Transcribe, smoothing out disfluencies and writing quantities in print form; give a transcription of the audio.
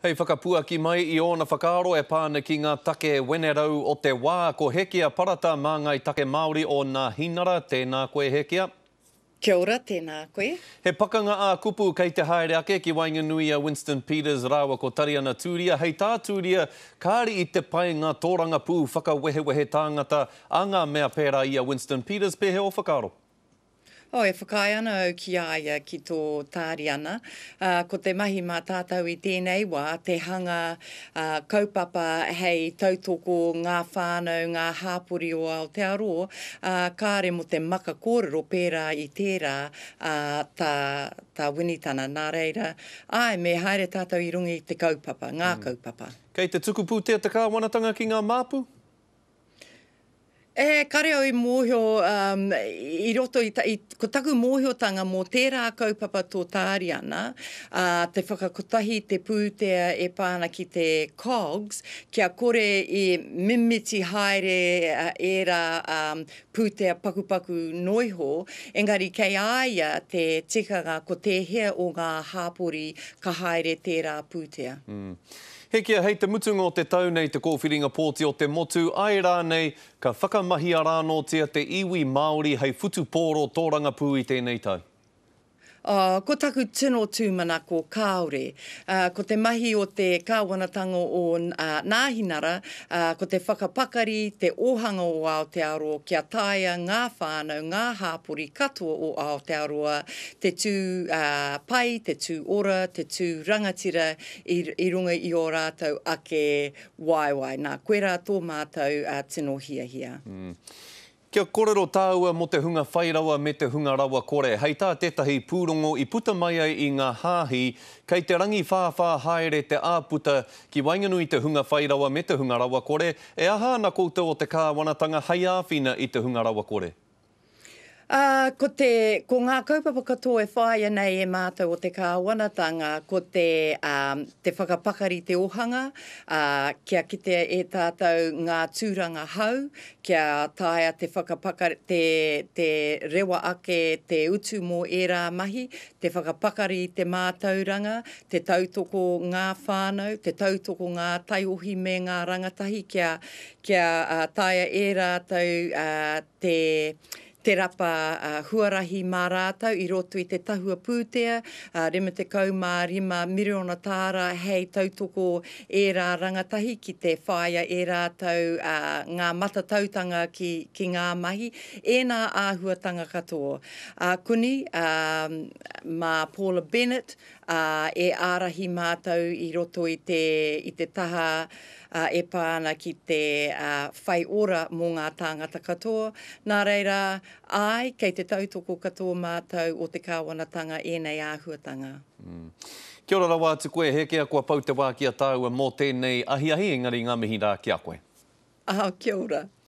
Hei whakapuaki mai i ōna whakaaro e pā ana ki ngā take wenerau o te wā, ko Hekia Parata, māngai take Māori o Nāhinara. Tēnā koe Hekia. Kia ora, tēnā koe. He pakanga ā-kupu kei te haere ake ki waenganui i a Winston Peters rāua ko Tariana Tūria. Hei tā Tūria, kāri i te pai ngā tōrangapū whakawehewehe tāngata a ngā mea pērā i a Winston Peters. Pēhea ō whakaaro? Oh, e whakaae ana au ki a ia, ki tō Tāriana. Ā, ko te mahi mā tātou i tēnei wā, te hanga kaupapa hei tautoko ngā whānau, ngā hāpori o Aotearoa, ā, kāre mō te maka kōrero pērā i tērā ā tā, tā Winitana. Nā reira, āe, me haere tātou i runga i te kaupapa, ngā kaupapa. Kei te tuku pūtea te kāwanatanga ki ngā māpu? E, kare au i mōhio, um, i roto i, ta, i, ko taku mōhiotanga mō tērā kaupapa tō Tāriana, ā, te whakakotahi te pūtea e pā ana ki te COGS, kia kore i mimiti haere ērā um, pūtea pakupaku noiho, engari kei a ia te tikanga ko tēhea o ngā hāpori ka haere tērā pūtea. Mm. Hekia hei te mutunga o te tau nei te kōwhiringa pōti o te motu, āe rānei, ka whakamahia rānōtia te iwi Māori hei whutupōro tōrangapū i tēnei tau? Oh, ko taku tino tūmanako, kāore. Ko te mahi o te kāwanatanga o Nāhinara, ko te whakapakari te ōhanga o Aotearoa kia taea ngā whānau, ngā hāpori katoa o Aotearoa te tū pai, te tū ora, te tū rangatira i, i runga i ō rātou ake waewae. Nā, koirā tō mātou tino hiahia. Mm. Kia korero tāua mō te hunga whai rawa me te hunga rawa kore. Hei tā tētahi pūrongo i puta mai ai i ngā hāhi, kei te rangiwhāwhā haere te āputa ki waenganui i te hunga whai rawa me te hunga rawa kore. E aha ana koutou o te kāwanatanga hei āwhina i te hunga rawa kore? Ā, ko te, ko ngā kaupapa katoa e whāia nei e mātou o te kāwanatanga, ko te, ā, te whakapakari te ohanga, ā, kia kitea e tātou ngā tūranga hou, kia taea te whakapakari, te, te rewa ake te utu mō ērā mahi, te whakapakari te mātauranga, te tautoko ngā whānau, te tautoko ngā taiohi me ngā rangatahi kia, kia taea e rātou, ā, te te rapa huarahi mā rātou i roto i te tahua pūtea, 55 miriona tāra hei tautoko ērā rangatahi ki te whāia e rātou ngā matatautanga ki, ki ngā mahi, ēnā āhuatanga katoa. Ākuni, mā Paula Bennett, ā, e ārahi mātou i roto i te, i te taha e pā ana ki te whai ora mō ngā tāngata katoa. Nā reira, āe, kei te tautoko katoa mātou o te kāwanatanga ēnei āhuatanga. Kia ora rawa atu koe, Hekea, kua pau te wā ki a tāua mō tēnei ahiahi, engari ngā mihi rā ki a koe. Ā, kia ora.